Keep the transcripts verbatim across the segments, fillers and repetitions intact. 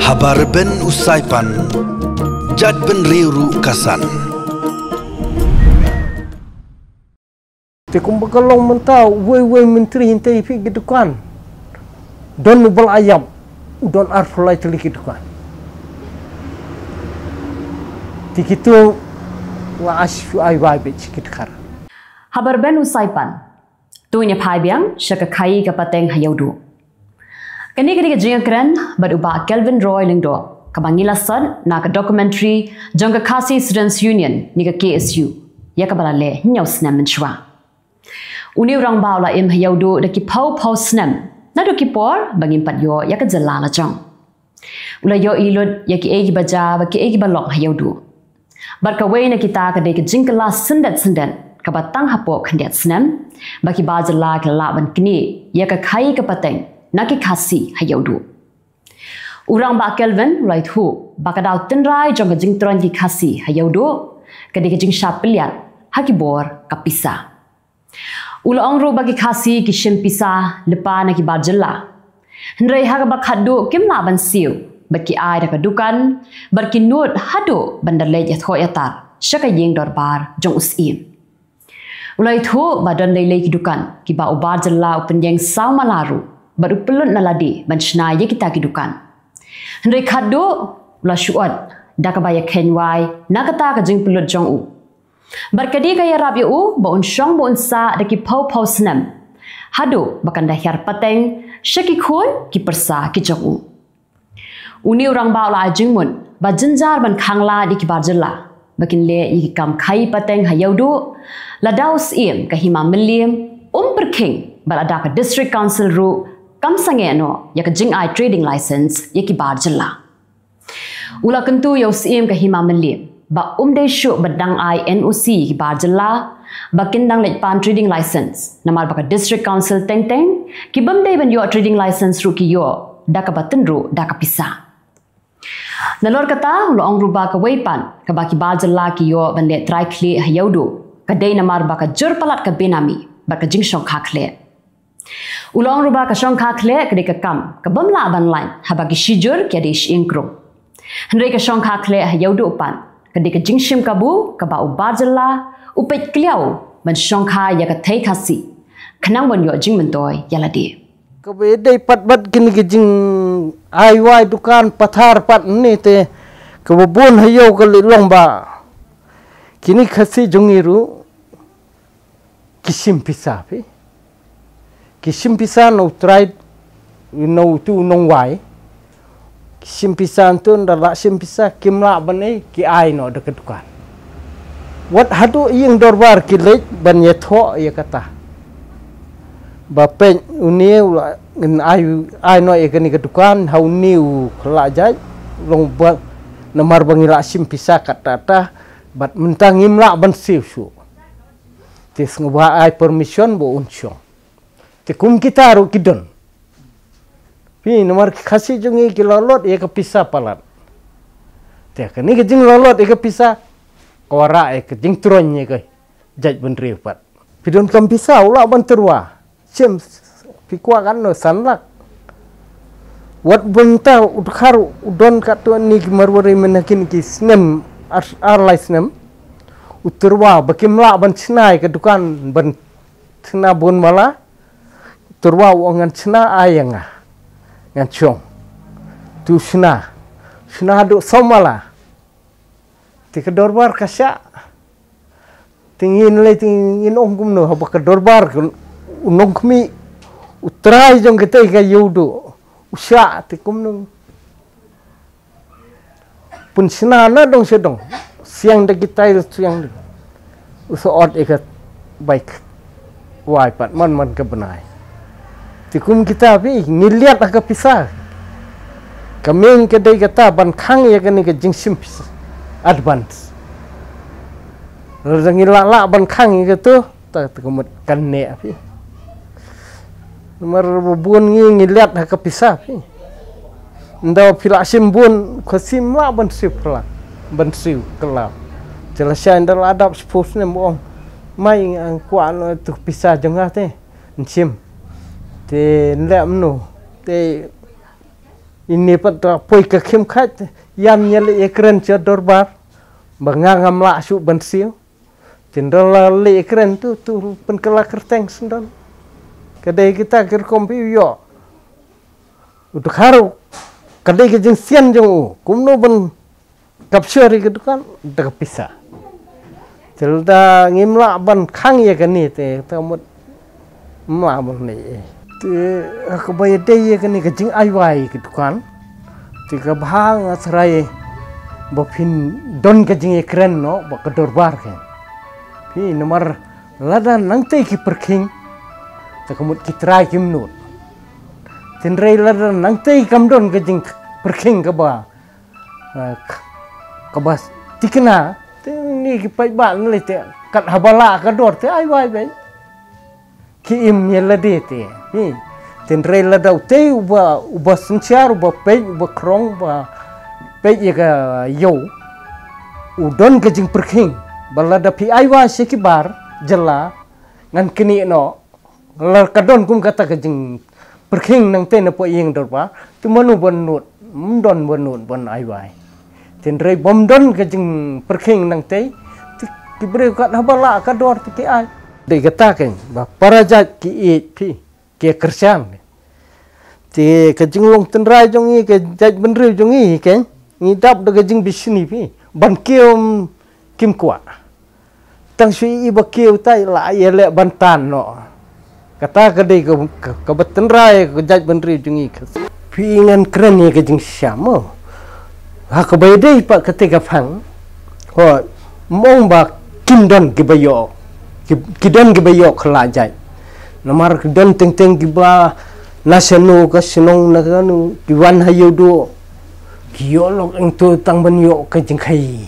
Haba rben u Saipan, jait bynriew ruh ka san. Te kumba ka long mynta, uwei uwei myntri hynrei phi ki dukan. Don u bal ayap, don arphew lai tylli ki dukan. Te kitu wa ash shu ai wai bit ki dkhar. Haba rben u Saipan, to ngin ïa phai biang sha ka khaïi ka pateng ha Ïewduh. Kane ka dei ka jingïakren bad u Bah Kelvin Roy Lyngdoh, kaba ngi la sot na ka documentary jong ka Khasi Students Union ne ka K S U, ïa kaba la leh hynñiew snem mynshuwa. Une u rangbah u la im ha Ïewduh da ki phew phew snem, naduh ki por ba ngim pat ïoh ïa ka jylla la jong. U la ïohi lut ïa kiei kiba jia bad kiei kiba long ha Ïewduh. Bad kawei na kita ka dei ka jingkylla syndet syndet kaba tang hapoh khyndiat snem, ba ki bar jylla ki la lah ban knieh ïa ka khaïi ka pateng na ki Khasi ha Ïewduh. U rangbah Kelvin u la ïathuh ba ka daw tynrai jong ka jingtroiñ ki Khasi ha Ïewduh ka dei ka jingshah pylliat ha ki bor ka pisa. U la ong ruh ba ki Khasi ki shim pisa lypa na ki bar jylla. Hynrei ha kaba khatduh kim lah ban siew, bad ki ai da ka dukan, bad ki nud haduh ban da leit ïathoh ïatar sha ka ïing dorbar jong u Syiem. U la ïathuh ba don lei lei ki dukan kiba u bar jylla u pynïeng saw mala ruh, bad u pynlut na lade ban shna ïa kita ki dukan. Hynrei khatduh u la shu ot da kaba ïakheiñ wai na kata ka jingpynlut jong u. Bad ka dei ka ïarap ïa u ba un shong ba un sah da ki phew phew snem, haduh ba kan da hiar pateng sha ki khun ki pyrsa ki jong u. Une u rangbah u la ai jingmut ba jynjar ban khang lad ïa ki bar jylla ba kin leh ïa ki kam khaïi pateng ha Ïewduh, lada u Syiem ka Hima Mylliem um pyrkhing, bad lada ka District Council ruh kam sangeh noh ïa ka jingai trading license ïa ki bar jylla. U la kyntu ïa u Syiem ka Hima Mylliem ba um dei shuh ban dang ai N O C ïa ki bar jylla ba kin dang leit pan trading license, namar ba ka District Council teng teng ki bym dei ban ïoh trading license ruh ki ïoh da kaba tynruh da ka pisa. Nalor kata u la ong ruh ba kawei pat kaba ki bar jylla ki ïoh ban leh trai khlieh ha Ïewduh ka dei namar ba ka jur palat ka benami bad ka jingshongkha khleh. U la ong ruh ba ka shongkha khleh ka dei ka kam ka bym lah ban lait haba ki shijur ki ïadei shyieng krung. Hynrei ka shongkha khleh ha Ïewduh pat ka dei ka jingshim kabu kaba u bar jylla u peit kliaw ban shongkha ïa ka thei Khasi khnang ban ïoh jingmyntoi ïa lade. Kaba dei pat bad kine ki jingai wai dukan pathar pat ne te kaba bun ha ïew ka leit long ba kine Khasi jong ngi ruh ki shim pisa phi. Ki shim pisa na u trai, na utu u nongwai. Ki shim pisa, utu ynda la shim pisa kim lah ban ei, ki ai noh da ka dukan. Wat haduh ïing dorbar ki leit ban ïathoh ïa kata. Ba peit une u la ngin ai, ai noh ïa kane ka dukan ha une u khlajai. Long ba namar ba ngi la shim pisa katta katta bad mynta ngim lah ban siew shuh. Te sngewbha ai permission ba un shong. Te kum kita ruh ki don. Phi, namar ki Khasi jong ngi ki lolot ïa ka pisa palat. Te kane ka jinglalot ïa ka pisa ka wanrah ïa ka jingtroiñ ïa ka jaitbynriew pat. Phi don kam pisa u lah ban tyrwa. Shem, phi kwah katno, san lak. Wat bynta u dkhar u don katto ne ki Marwari mynta kine ki snem ar, ar lai snem. U tyrwa ba kim lah ban shna ïa ka dukan ban shna bun mala. U tyrwa u ong ngan shna, ai ïa nga. Ngan shong. Te u shna. Shna haduh saw mala. Te ka dorbar ka shah. Te ngin leh, te ngin ong kumno haba ka dorbar ka u nongkhmih u trai jong katei ka Ïewduh u shah, te kumno. Pynshna na dong sha dong. Siang da ki tail siang da. U sa ot ïa ka bai wai pat man man ka bnai. Te kum kita phi ngi liat ha ka pisa. Ka main ka dei kata ban khang ïa kane ka jingshim pisa advance. Lada ngi lah lah ban khang ïa kato, ta, ta ka mut kan neh phi. Namar ba bun ngi ngi liat ha ka pisa phi. Ynda phi la shim bun, ka shim lah ban siew pyrla, ban siew kylla. Te lashai ynda la dap shiphew snem ba ong, mai nga kwah noh tu pisa jong nga te. Nshim. Te nlem no. Te ini pat da poi ka khim khat. Yam nyali ekren cha dorbar. Ba nga ngam lah shu ban siu. Tindal la li ekren tu tu pen kala kerteng sendon. Kadai kita kerkom pi yo. Udah kharu. Kadai ke jingsian jong u. Kumno ban kapsur ïa ka dukan da ka pisa. Te lada ngim lah ban khang ïa kane te ta mut mla ban ne. Te ka ba ïa dei ïa kane ka jingaiwai ka dukan. Te ka bha nga trai ba phin don ka jingïakren noh ba ka dorbar ka. Phi namar lada nangtei ki pyrkhing ta ka mut ki trai kim nud. Tynrai lada nangtei kam don ka jingpyrkhing ka ba eh, k- ka ba tikna te ni ki paidbah ni te kat haba lah ka dor te ai wai bai ki im ïa lade te. Hi. Tynrai lada u te uba uba synshar uba peit uba krong uba peit ïa ka ïew u don ka jingpyrkhing ba lada phi ai wai sha ki bar jylla ngan knieh noh. La ka don kum kata ka jingpyrkhing nangtei na pdeng ïing dorbar, te mano ban nud, ym don ban nud ban ai wai. Tynrai bym don ka jingpyrkhing nangtei, te ki briew kat haba lah ka dor te ki ai. Dei kata ka ba para jait ki ïeit phi, ki kyrshan. Te ka jinglong tynrai jong ngi, ka jait bynriew jong ngi ka, ngi dap da ka jingbishni phi, ban kiew kim kwah. Tang shu i ba kiew tai la ïa leh ban tan noh. Kata ka dei ka, ka, ka ba tynrai ka jait bynriew jong ngi ka. Phi ngan kren ïa ka jingshisha mo. Ha ka ba ïadei pat kata ka phang. Ho, mong ba kim don ki ba ïoh. Ki, ki don ki ba ïoh ka la jait. Namar ki don teng teng ki ba na shano ka shnong na kano ki wan ha ïew duh. Ki ïoh lok eng tu tang ban ïoh ka jingkhaïi.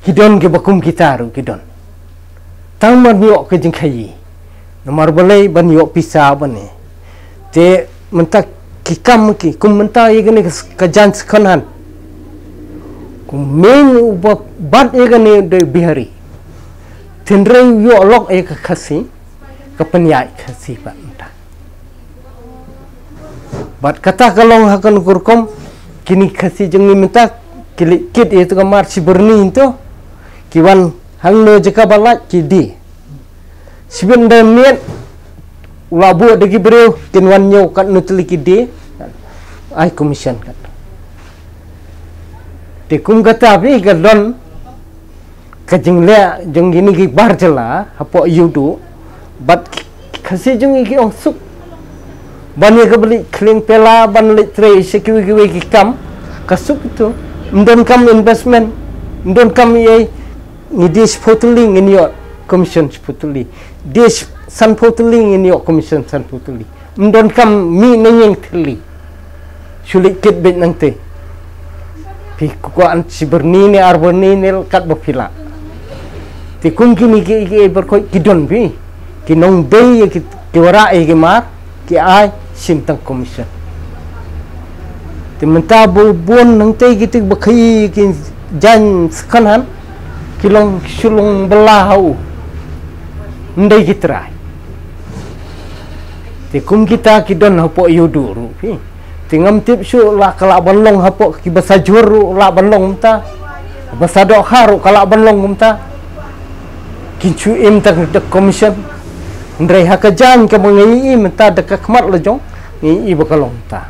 Ki don ki ba kum kita ruh ki don. Tang ban ïoh ka jingkhaïi. Namar balei ban ïoh pisa ban ne. Te mynta ki kam ki kum mynta ïa kane ka, ka jan second hand. Kum meng u ba bat ïa kane dei Bihari. Tynrai ïoh lok ïa ka Khasi ka pynïaid Khasi pat mynta. Bad kata ka long ha kano ka rukom kini Khasi jong ngi mynta ki leit kit ïa tu ka mar shi byrni to ki wan hangno jaka ba lait ki die. Shibit da miet u la buh da ki briew kin wan ñiew katno tylli ki die ai commission kat. Te kum kata phi ka don ka jingleh jong kini ki bar jylla hapoh ïew duh bad ki Khasi jong ngi ki ong suk ban ïa ka ba leit khlieng pela ban leit trei sha kiwei kiwei ki kam ka suk tu. Ym don kam investment, ym don kam ei ei. Ngi die shiphew tylli ngin ïoh commission shiphew tylli. Die shi- sanphew tylli ngin ïoh commission sanphew tylli. Ym don kam mih na ïing tylli. Shu leit kit beit nangtei. Phi kwah an shi byrni ne ar byrni ne kat ba phi lah. Te kum kini ki, ki, ki barkhoit ki don phi. Ki nong dei ïa ki, ki warah ïa ki mar, ki ai shim tang commission. Te mynta ba bun nangtei ki tik ba khaïi ki jan second hand, ki long shu long bylla ha u. Ym dei ki trai. Te kum kita ki don hapoh ïew duh ruh phi. Te ngam tip shuh la ka lah ban long hapoh ki ba sa jhur ruh lah ban long mynta. Ba sa dohkha ruh ka lah ban long mynta. Kin shu im tang da commission. Hynrei ha ka jan ka ba ngi i mynta da ka khmat la jong ngi i ba ka long mynta.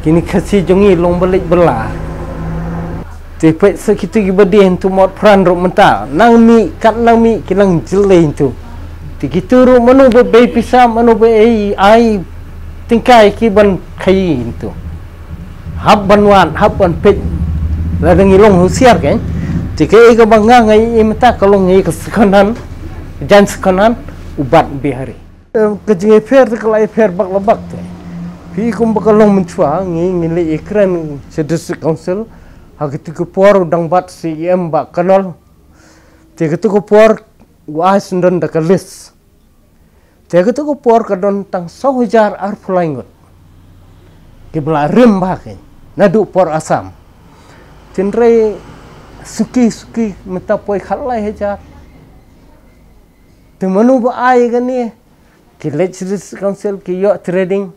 Kini Khasi jong ngi long ba leit bylla. Te peit sa kito ki ba die hyntu Mawtphran ruh mynta nang mih kat nang mih ki nang jyllei hyntu. Te kito ruh mano ba bei pisa mano ba ei ai tyngkai ki ban khaïi hyntu. Hap ban wad hap ban peit. Lada ngi long husiar kan. Te kaei ka ba nga nga i mynta ka long ngi ka second hand. Jan second hand u bat Bihari. Em, ka jingïapher te ka la ïapher bak la bak te. Phi kum ba ka long mynshuwa ngi ngi leit ïakren sha District Council ha kito ki por u dang bat C E M Bah Khanal. Te kito ki por u ai syndon da ka list. Te kito ki por ka don tang saw hajar arphew lai ngut ki ba la rim bha ki naduh por Assam. Tynrai suki suki mynta poi khatlai hajar. Te mano ba ai kane Ki leit sha district council ki ïoh trading.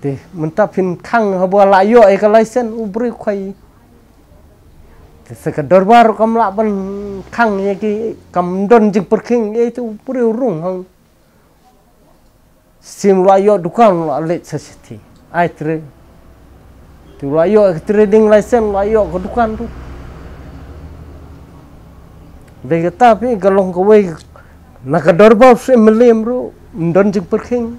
Te mynta phin khang haba la ïoh ïa ka license u briew khwai. Te sa ka dorbar kam lah ban khang ïa ki, kam don jingpyrkhing ïa, te u briew rung hang. Sim la ïoh dukan la leit sa shithi. Ai tre. Tu la ïoh trading license, la ïoh ka dukan tu. Dei kata phi ka long kawei na ka dorbar sha M L A ruh, ym don jingpyrkhing.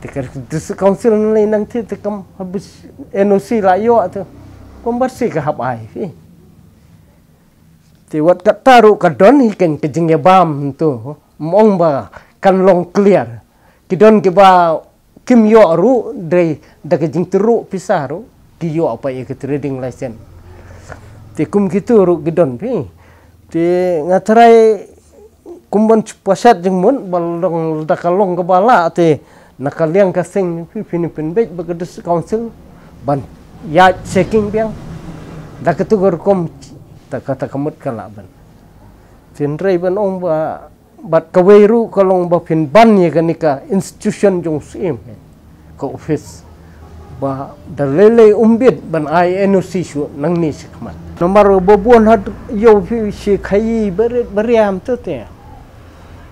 Te ka district council ne lei nang te, te kam habis N O C la ïoh te. Kam bar si ka hap ai phi. Te wat kata ruh ka don hi kein ka jingïabam tu. Ym ong ba kan long clear. Ki don kiba kim ïoh ruh dei da ka jingtyrwa pisa ruh ki ïoh pat ïa ka trading license. Te kum kitu ruh ki don phi. Te nga trai kum ban shu pashat jingmut ba long da ka long kaba lah te na ka liang ka seng phi, phin pynbeit bad ka district council ban ïa checking biang. Da katu ka rukom ta kata ka mut ka lah ban. Te hynrei ban ong ba bad kawei ruh ka long ba phin ban ïa kane ka institution jong u Syiem, ka office, ba da lei lei um bit ban ai N O C shuh nangne shakhmat. Namar ba bun haduh ïoh phi shi khaïi barit bariam tu te.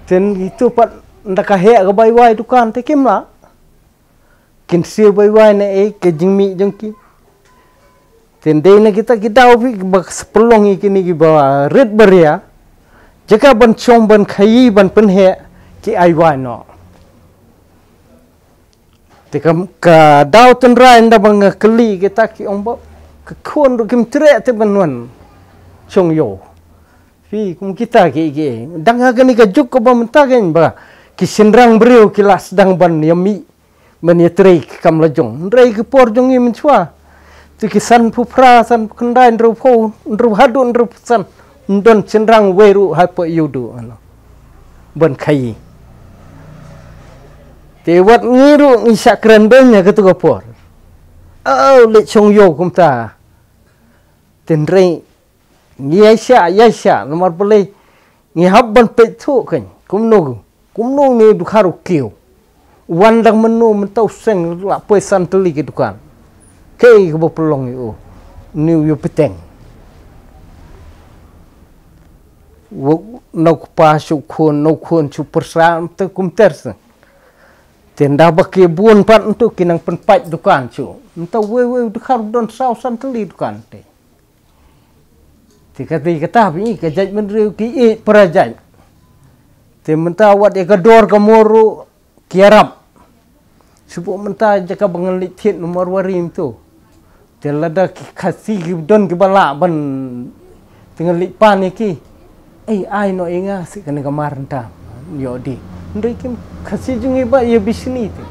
Te ngi tu pat nda ka heh ka bai wai dukan te kim lah. Kin siew bai wai na ei ka jingmih jong ki. Te dei na kita ki daw phi ba sa pynlong ïa kine kiba rit baria. Jaka ban shong ban khaïi ban pynheh ki ai wai noh. Te ka, ka daw tynrai nda ba nga kylli kita ki ong ba ka khun ruh kim treh te ban wan shong ïew. Phi kum kita ki, ki dang ha kane ka juk kaba mynta kein ba ki shynrang briew ki la sdang ban ïa mih. Ban ïa trei ki kam la jong. Hynrei ki por jong ngi mynshuwa. Te ki sanphew phra, sanphew khyndai, hynriewphew, hynriew haduh hynriewphew san. Ym don shynrang wei ruh ha pdeng ïew duh ano. Ban khaïi. Te wat ngi ruh ngi shah kren beiñ ha katu ka por. Oh, leit shong ïew kumta. Te hynrei ngi ïaishah, ïaishah, namar balei ngi hap ban peit thuh kein. Kumno, kumno ngi dukha ruh kiew. Wan dang mynno mynta u seng la poi san tylli ki dukan. Kaei kaba pynlong ïa u. Une u ïa bteng. Wa, na u kpa shu khun, na u khun shu pyrsa, mynta kumter se. Te nda ba ki bun pat mynta ki nang pynpait dukan shu. Mynta wei wei u dukha ruh don saw san tylli dukan te. Te kata kata phi ka jaitbynriew ki ïeit para jait. Te mynta wat ïa ka dor ka mor ruh ki ïarap. Shu pok mynta jaka ba ngan leit thied na Marwari mynta. Te lada ki Khasi ki don kiba lah ban te ngan leit pan ïa ki. Ei ai noh ïa nga sha kane ka mar mynta. Ïoh di. Hynrei kim Khasi jong ngi ba ïa bishni te.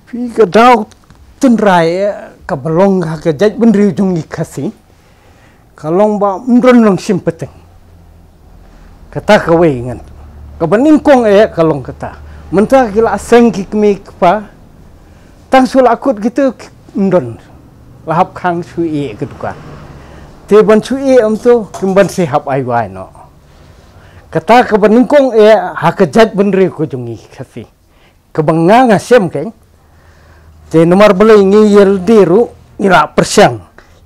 Phi ka daw tynrai eh, kaba long ha ka jaitbynriew jong ngi Khasi. Ka long ba ym don nongshim pateng. Kata kawei ngan. Kaba nyngkong eh ka long kata. Mynta ki la seng ki kmie ki kpa. Tang shu la kut kito ym don. La hap khang shu ïeh ka dukan. Te ban shu ïeh mynta kim ban shu hap ai wai noh. Kata kaba nyngkong eh ha ka jaitbynriew ka jong ngi Khasi. Kaba nga nga shem kein. Te namar balei ngi ïalade ruh ngi la pyrshang.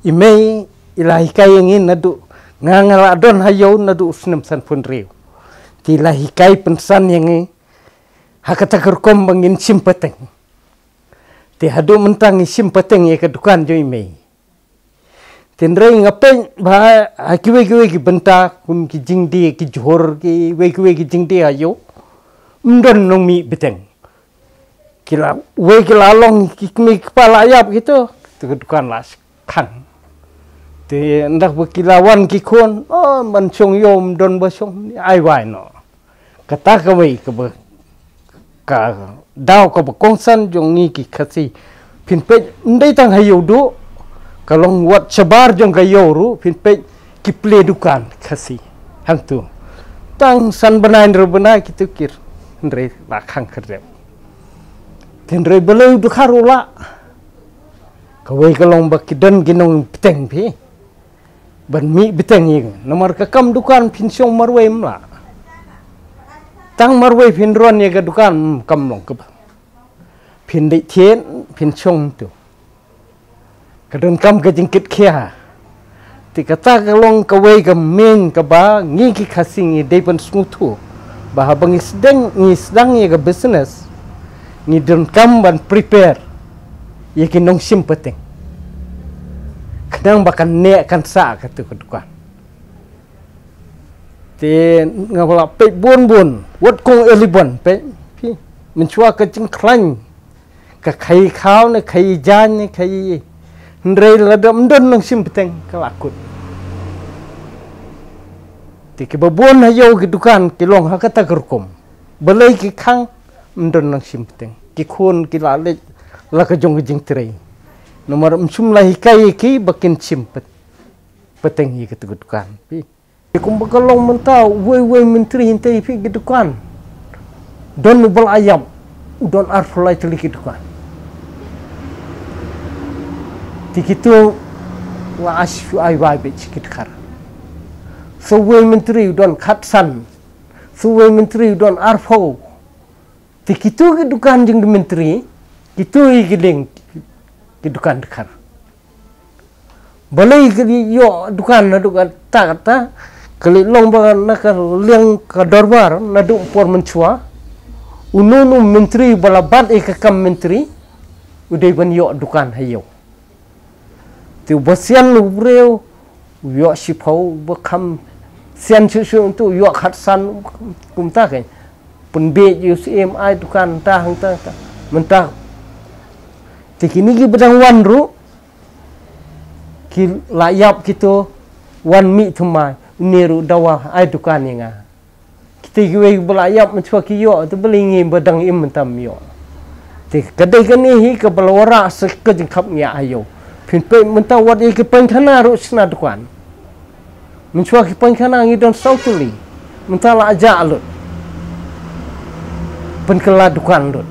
I mei i la hikai ïa ngi naduh nga nga la don ha ïew naduh u snem sanphew hynriew. Te i la hikai pynsan ïa ngi ha kata ka rukom ba ngin shim pateng. Te haduh mynta ngi shim pateng ïa ka dukan jong i mei. Te hynrei nga peit ba ha kiwei kiwei ki bynta kum ki jingdie ki jhur kiwei kiwei ki jingdie ha ïew. Ym don nongmih bteng. Ki la wei ki la long ki kmie ki kpa la ïap kito. Te ka dukan la khang. Te nda ba ki la wan ki khun, oh, ban shong ïew ym don ba shong ai wai noh. Kata kawei kaba ka daw kaba kongsan jong ngi ki Khasi. Phin peit ym dei tang ha ïew duh. Ka long wat shabar jong ka ïew ruh phin peit ki plie dukan Khasi. Hangtu. Tang san bnai hynriew bnai kito ki hynrei la khang khyrdep. Te hynrei balei u dukha ruh lah. Kawei ka long ba ki don ki nongbteng phi. Ban mih bteng ïa nga. Namar ka kam dukan phin shong marwei ym lah. Tang marwei phin run ïa ka dukan, mm, kam long kaba phin dei thied, phin shong tu. Ka donkam ka jingkitkhia. Te kata ka long kawei ka main kaba ngi ki Khasi ngi dei ban sngewthuh ba haba ngi sdang, ngi sdang ïa ka business, ngi donkam ban prepare ïa ki nongshim pateng. Khnang ba kan neh kan sah katu ka dukan. Te nga la peit bun bun, wat kong eleven, peit phi, mynshuwa ka jingkhlaiñ, ka khaïi khaw ne khaïi jaiñ ne khaïi, hynrei lada ym don nongshim pateng ka la kut. Te kiba bun ha ïew ki dukan ki long ha kata ka rukom. Balei? Ki khang ym don nongshim pateng, ki khun ki la leit la ka jong ka jingtrei. Namar ym shym la hikai ïa ki ba kin shim pat-, pateng ïa katu ka dukan. Phi, kumba ka long mynta, uwei uwei myntri hynrei phi ki dukan, don uba la ïap u don arphew lai tylli ki dukan. Te kitu la ash shu ai wai beit shi ki dkhar. Sa uwei myntri u don khatsan, sa uwei myntri u don arphew. Te kitu ki dukan jong ki myntri, kitu hi ki liang ki dukan dkhar. Balei ki ïoh dukan naduh kata kata, ka leit long ba na ka liang ka dorbar naduh por mynshuwa, uno uno myntri ba la bat ïa ka kam myntri u dei ban ïoh dukan ha ïew. Te uba sian u briew u ïoh shiphew, uba kham sian shuh shuh tu u ïoh khatsan, kumta kein. Pynbiej ïa u syiem ai dukan hangta hangta hangta. Mynta te kine kiba dang wan ruh ki la ïap kitu, wan mih thymmai, une ruh dawa ai dukan ïa nga. Kita kiwei ba la ïap mynshwa ki ïoh, te balei ngi ba dang im mynta ym ïoh? Te ka dei kane hi kaba la wanrah sa ka jingkhapngiah ha ïew. Phin peit mynta wat ïa ki painkhana ruh shna dukan. Mynshwa ki painkhana ngi don saw tylli, mynta la jah lut. Pynkylla dukan lut.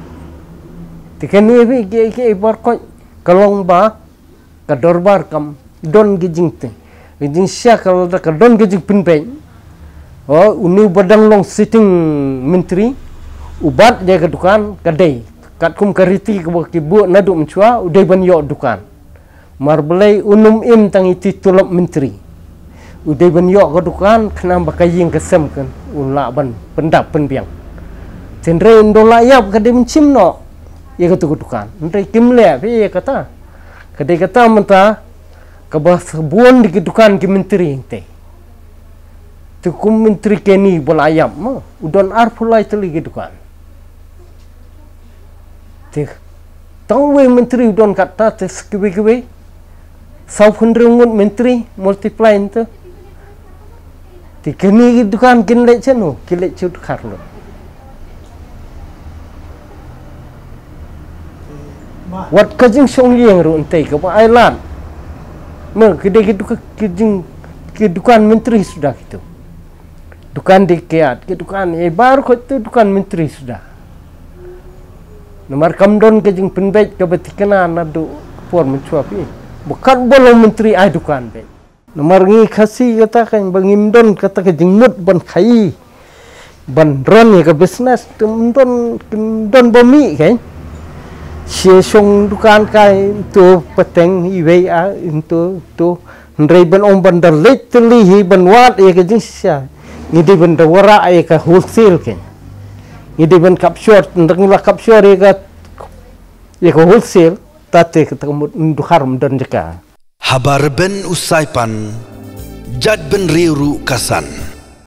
Te kane hi kiei kiei baroh ka long ba ka dorbar kam don ka jingtei, ka jingshah, ka lada ka don ka jingpynbeit. O, une uba dang long sitting myntri u bat ïa ka dukan, ka dei katkum ka riti kaba ki buh naduh mynshwa, u dei ban ïoh dukan. Namar balei? Un ym im tang ïa ki tulop myntri. U dei ban ïoh ka dukan khnang ba ka ïing ka sem kan un lah ban pyndap pynbiang. Hynrei un da la ïap ka dei ban shim noh ïa katu ka dukan. Hynrei kim leh phi ïa kata. Ka dei kata mynta kaba sa bun da ki dukan ki myntri hangtei. Te kum myntri Kenny ba la ïap ma u don arphew lai tylli ki dukan. Te tang uwei myntri u don katta, te sa kiwei kiwei, sawphew hynriew ngut myntri, multiply nto. Te kine ki dukan kin leit shano? Ki leit sha u dkhar lut. Wat ka jingshong ïing ruh hangtei kaba ai lad. Ma ki dei ki dukan, ki jing, ki dukan myntri suda kitu. Dukan dei kiat, ki dukan, eh, baroh khoit tu dukan myntri suda. Namar kam don ka jingpynbeit kaba thikna naduh por mynshwa phi. Ba katba long myntri ai dukan beit. Namar ngi Khasi kata kan ba ngim don kata ka jingmut ban khaïi, ban run ïa ka business, te ym don, ym don ba mih kan. Shi shong dukan kai, to pateng iwei a, to, to. Hynrei ban ong ban da leit tylli hi ban wad ïa ka jingshisha, ngi dei ban da wanrah ïa ka wholesale kan. Ngi dei ban capture, tang la capture ïa ka, ïa ka wholesale, ta te kata ka mut dukan ym don jaka. Haba rben u Saipan, jait bynriew ruh ka san.